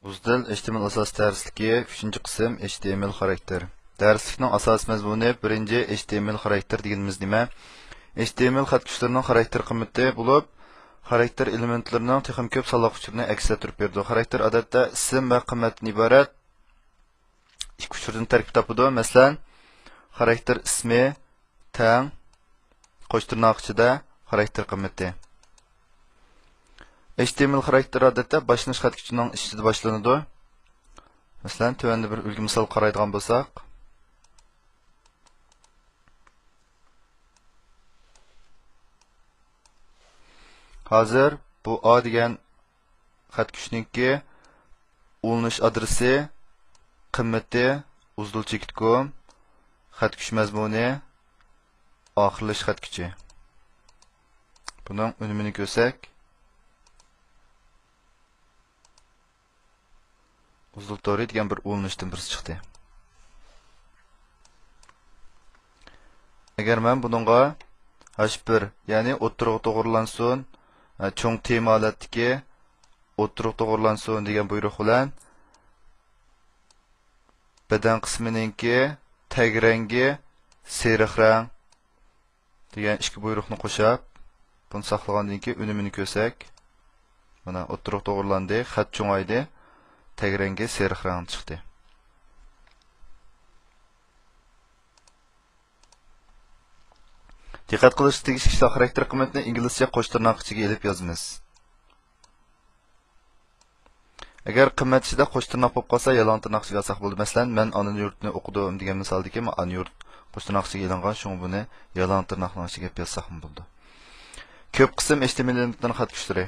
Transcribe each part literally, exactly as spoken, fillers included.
ئۇزدىل، ئېچ تى ئېم ئېل ئاساسىي دەرسلىكى، ئۈچىنچى قىسىم، ئېچ تى ئېم ئېل خاراكتېر. دەرسلىكنىڭ ئاساسىي مەزمۇنى، بىرىنچى، ئېچ تى ئېم ئېل خاراكتېر دېگىنىمىز نېمە؟ ئېچ تى ئېم ئېل خەت كۈچلىرىنىڭ خاراكتېر قىممىتى بولۇپ، خاراكتېر ئېلېمېنتلىرىنىڭ تېخىمۇ كۆپ سانلىق ئۇچۇرىنى ئەكس ئەتتۈرۈپ بېرىدۇ. خاراكتېر ئادەتتە ئىسىم ۋە قىممەتتىن ئىبارەت ئىككى ئۇچۇردىن تەركىب تاپىدۇ. مەسىلەن، خاراكتېر ئىسمى تەڭ قوش تىرناق ئىچىدە خاراكتېر قىممىتى. ئېچ تى ئېم ئېل خاراكتېر ئادەتتە باشلىنىش خەت كۈچىنىڭ ئىچىدە باشلىنىدۇ. مەسىلەن، تۆۋەندە بىر ئۈلگە مىسال قارايدىغان بولساق، ھازىر بۇ ئا دېگەن خەت كۈچنىڭكى ئۇلىنىش ئادرېسى، قىممىتى، ئۇزدۇل چېكىت كوم، خەت كۈچ مەزمۇنى، ئاخىرلىشىش خەت كۈچى. بۇنىڭ ئۈنۈمىنى كۆرسەك، ئۇزدۇل تورى دېگەن بىر ئۇلىنىشتىن بىرسى چىقتى. ئەگەر مەن بۇنىڭغا ھەش بىر، يەنى ئوتتۇرىغا توغرىلانسۇن، چوڭ تېما ھالەتتىكى ئوتتۇرىغا توغرىلانسۇن دېگەن بۇيرۇق بىلەن بەدەن قىسمىنىڭكى تەگ رەڭگى سېرىق رەڭ دېگەن ئىككى بۇيرۇقنى قوشۇپ، بۇنى ساقلىغاندىن كېيىن ئۈنۈمىنى كۆرسەك، مانا، ئوتتۇرىغا توغرىلاندى، خەت چوڭايدى، تەگ رەڭگى سېرىق رەڭ چىقتى. دىققەت قىلىشقا تېگىشلىك ئىشلار، خاراكتېر قىممىتىنى ئىنگلىزچە قوش تىرناق ئىچىگە ئېلىپ يازىمىز. ئەگەر قىممەت ئىچىدە قوش تىرناق بولۇپ قالسا، يالان تىرناق ئىچىگە ئالساق بولىدۇ. مەسىلەن، مەن ئانا يۇرتنى ئوقۇدۇم دېگەن مىسالدىكى، مەن ئانا يۇرت قوش تىرناق ئىچىگە ئېلىنغان، شۇڭا بۇنى يالان تىرناقنىڭ ئىچىگە ئېلىپ يازساقمۇ بولىدۇ. كۆپ قىسىم ئېچ تى ئېم ئېل ئېلېمېنتلىرىنىڭ خەت كۈچلىرى.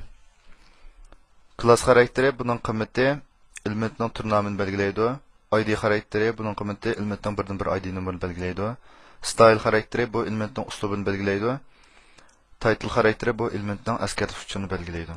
كلاس خاراكتېرى، بۇنىڭ قىممىتى ئېلېمېنتنىڭ تۈر نامىنى بەلگىلەيدۇ. ئاي دى خاراكتېرى، بۇنىڭ قىممىتى ئېلېمېنتنىڭ بىردىن بىر ئاي دى نومۇرىنى بەلگىلەيدۇ. ستايل خاراكتېرى، بۇ ئېلېمېنتنىڭ ئۇسلۇبىنى بەلگىلەيدۇ. تايتىل خاراكتېرى، بۇ ئېلېمېنتنىڭ ئەسكەرتىش ئۇچۇرىنى بەلگىلەيدۇ.